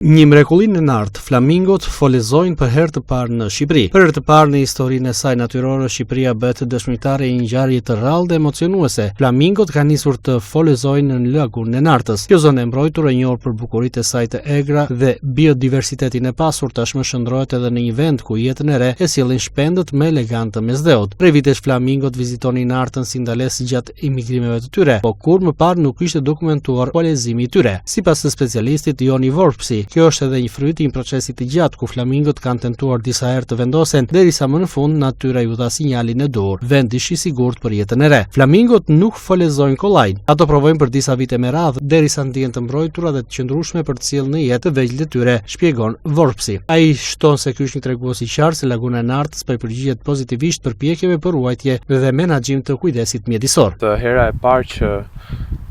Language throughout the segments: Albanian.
Një mrekulli në Nartë, flamingot folezojnë për herë të parë në Shqipëri. Për herë të parë në historinë e saj natyrore, Shqipëria bëhet dëshmitare e një ngjarje të rrallë dhe emocionuese. Flamingot kanë nisur të folezojnë në lagunën e Nartës. Kjo zonë e mbrojtur e njohur për bukuritë e saj të egra dhe biodiversitetin e pasur tashmë shndërrohet edhe në një vend ku jetën e re e sjellin shpendët më elegantë të Mesdheut. Prej vitesh flamingot vizitonin Nartën si ndalesë gjatë imigrimeve të tyre, po kurrë më parë nuk ishte dokumentuar folezimi i tyre. Sipas specialistit Joni Vorpsi, kjo është edhe një fryt i një procesi të gjatë ku flamingot kanë tentuar disa herë të vendosen derisa më në fund natyra iu dha sinjalin e duhur. Vendi është i sigurt për jetën e re. Flamingot nuk folezojnë kollaj. Ato provojnë për disa vite me radhë derisa ndihen të mbrojtura dhe të qëndrueshme për të sjellë në jetë të vegjlit e tyre, shpjegon Vorpsi. Ai shton se ky është një tregues i qartë se Laguna e Nartës po i përgjigjet pozitivisht përpjekjeve për ruajtje dhe menaxhim të kujdesit mjedisor. Është hera e parë që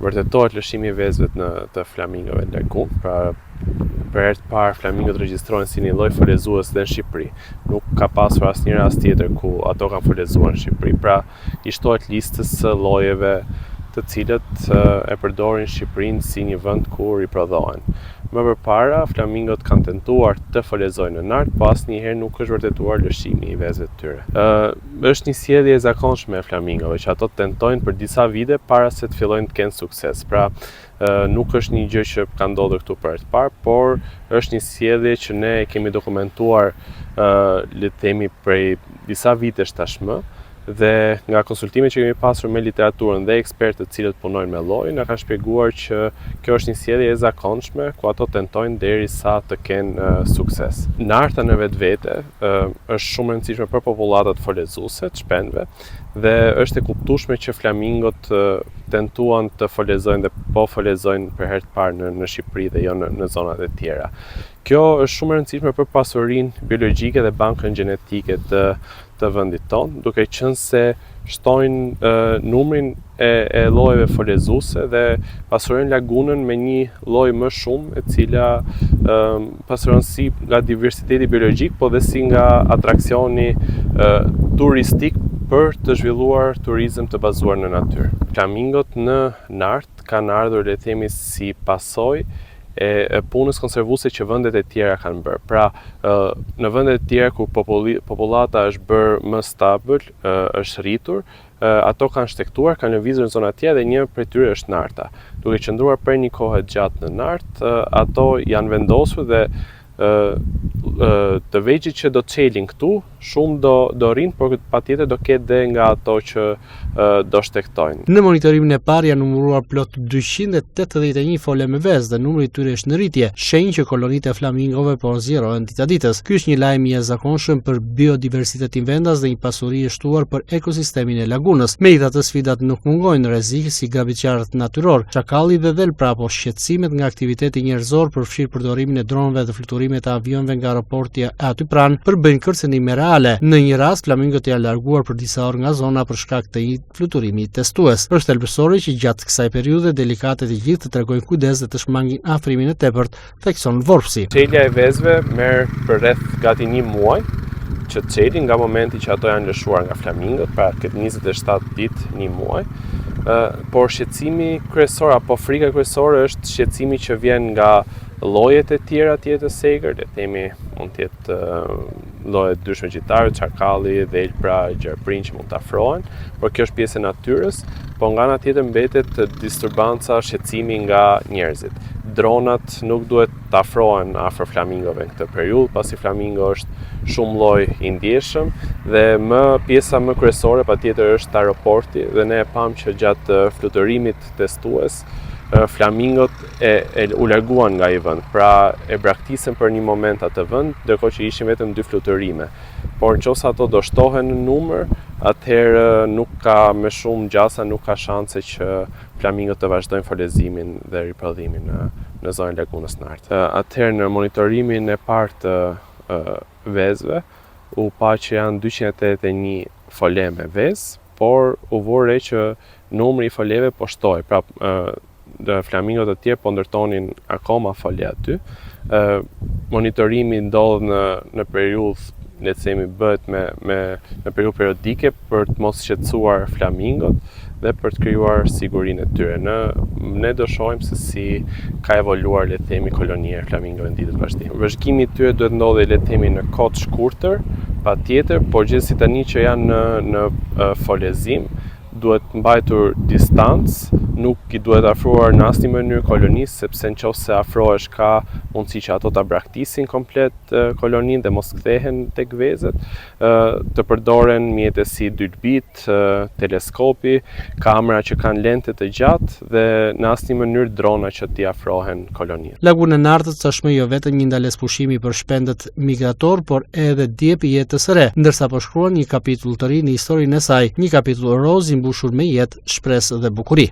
vërtetohet lëshimi i vezëve në të flamingove në lagunë, pra për herë të parë flamingot regjistrohen si një lloj folezues dhe në Shqipëri. Nuk ka pasur asnjë rast tjetër ku ato kanë folezuar në Shqipëri. Pra i shtohet listës së llojeve të cilët e përdorin Shqipërinë si një vend ku riprodhohen. Më përpara, flamingot kanë tentuar të folezojnë në Nartë, po asnjëherë nuk është vërtetuar lëshimi i vezëve të tyre. Është një sjellje e zakonshme e flamingove që ato tentojnë për disa vite para se të fillojnë të kenë sukses. Pra, nuk është një gjë që ka ndodhur këtu për herë të parë, por është një sjellje që ne e kemi dokumentuar, le të themi prej disa vitesh tashmë, Dhe nga konsultimet që kemi pasur me literaturën dhe ekspertët të cilët punojnë me llojin, na kanë shpjeguar që kjo është një sjellje e zakonshme ku ato tentojnë derisa të kenë sukses. Narta në vetvete është shumë e rëndësishme për popullatat folezuese të shpendëve dhe është e kuptueshme që flamingot tentuan të folezojnë dhe po folezojnë për herë të parë në në Shqipëri dhe jo në në zonat e tjera. Kjo është shumë e rëndësishme për pasurinë biologjike dhe bankën gjenetike të të vendit tonë, duke qenë se shtojnë numrin e, e llojeve folezuese dhe pasurojnë lagunën me një lloj më shumë, e cila e, pasuron si nga diversiteti biologjik, po dhe si nga atraksioni e, turistik për të zhvilluar turizëm të bazuar në natyrë. Flamingot në Nartë kanë ardhur, le të themi, si pasojë e, e punës konservuese që vendet e tjera kanë bërë. Pra, në vendet e tjera ku populli, popullata është bërë më stabil, është rritur, ato kanë shtegtuar, kanë lëvizur në zona të tjera dhe një prej tyre është Narta. Duke qëndruar për një kohë të gjatë në Nartë, ato janë vendosur dhe të vegjlit që do çelin këtu, shumë do do rrinë, por patjetër do ketë dhe nga ato që do shtegtojnë. Në monitorimin e parë janë numëruar plot 281 fole me vezë dhe numri i tyre është në rritje, shenjë që kolonitë e flamingove po zgjerohen dita ditës. Ky është një lajm i jashtëzakonshëm për biodiversitetin vendas dhe një pasuri e shtuar për ekosistemin e lagunës. Megjithatë, sfidat nuk mungojnë, rreziqe si grabitqarët natyrorë, çakalli dhe dhelpra apo shqetësimet nga aktiviteti njerëzor, përfshirë përdorimin e dronëve dhe fluturimet e avionëve nga aeroporti aty pranë, përbëjnë kërcënime reale. Në një rast, flamingot janë larguar për disa orë nga zona për shkak të një fluturimi testues. Është thelbësore që gjatë kësaj periudhe delikate të gjithë të tregojnë kujdes dhe të shmangin afrimin e tepërt, thekson Vorpsi. Çelja e vezëve merr përreth gati një muaj që të çelin nga momenti që ato janë lëshuar nga flamingot, pra këtë 27 ditë, një muaj. Ë, por shqetësimi kryesor apo frika kryesore është shqetësimi që vjen nga llojet e tjera të jetës së egër, le të themi mund të jetë lloje të ndryshme gjitarë, çakalli, dhelpra, gjarprinj që mund të afrohen, por kjo është pjesë e natyrës, po nga ana tjetër mbetet disturbanca, shqetësimi nga njerëzit. Dronat nuk duhet të afrohen afër flamingove në këtë periudhë, pasi flamingo është shumë lloj i ndjeshëm dhe më pjesa më kryesore patjetër është aeroporti dhe ne e pamë që gjatë fluturimit testues flamingot e, e u larguan nga ai vend, pra e braktisën për një moment atë vend, ndërkohë që ishin vetëm dy fluturime. Por në qoftë se ato do shtohen në numër, atëherë nuk ka me shumë gjasa, nuk ka shanse që flamingot të vazhdojnë folezimin dhe riprodhimin në në zonën e Lagunës Nartë. Atëherë në monitorimin e parë të vezëve u pa që janë 281 fole me vezë, por u vu re që numri i foleve po shtohej, pra dhe flamingo të tjerë po ndërtonin akoma fole aty. Ë monitorimi ndodh në në periudhë le të themi bëhet me me në periudhë periodike për të mos shqetësuar flamingot dhe për të krijuar sigurinë e tyre. Në ne do shohim se si ka evoluar le të themi kolonia e flamingove në ditët në vazhdim. Vëzhgimi i tyre duhet ndodhi le të themi në kohë të shkurtër, patjetër, por gjithsesi tani që janë në në folezim, duhet mbajtur distancë, nuk i duhet afruar në asnjë mënyrë kolonisë, sepse në qoftë se afrohesh ka mundësi që ato ta braktisin komplet koloninë dhe mos kthehen tek vezët, të përdoren mjete si dylbit, teleskopi, kamera që kanë lente të gjatë dhe në asnjë mënyrë drona që t'i afrohen kolonisë. Laguna e Nartës tashmë jo vetëm një ndalesë pushimi për shpendët migrator, por edhe djep i jetës së re, ndërsa po shkruan një kapitull të ri në historinë e saj, një kapitull rozë i mbushur me jetë, shpresë dhe bukuri.